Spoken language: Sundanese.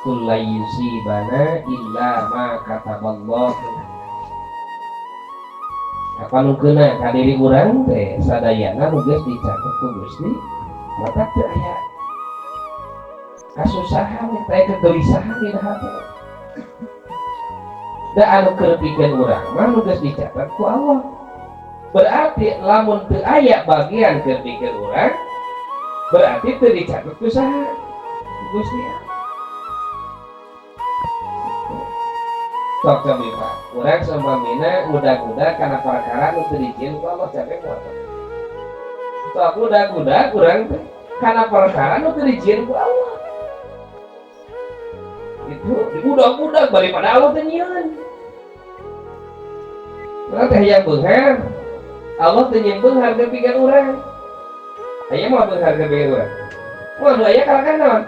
Qul la yusibana illa ma kataballahu lana. Apa nu keuna ka diri urang teh sadayana nu geus dicatet ku Gusti, maka teu aya kasusahan, teu aya kegelisahan dina hate. Da anu keur pikeun urang mah nu geus dicatet ku Allah. Berarti lamun teu aya bagian keur pikeun urang, berarti teu dicatet ku saha? Ku Gusti Allah. Sok cobi Pak, urang seumpamina ngudag-ngudag kana perkara nu teu dijieun ku Allah, capek moal? Sok ngudag-ngudag urang teh kana perkara nu teu dijieun ku Allah. Itu digudag-gudag daripada Allah teh nyieun. Urang teh hayang beunghar, Allah teh nyieun beunghar keur pikeun urang. Aya moal beunghar keur pikeun urang? Moal, nu aya kalakan naon?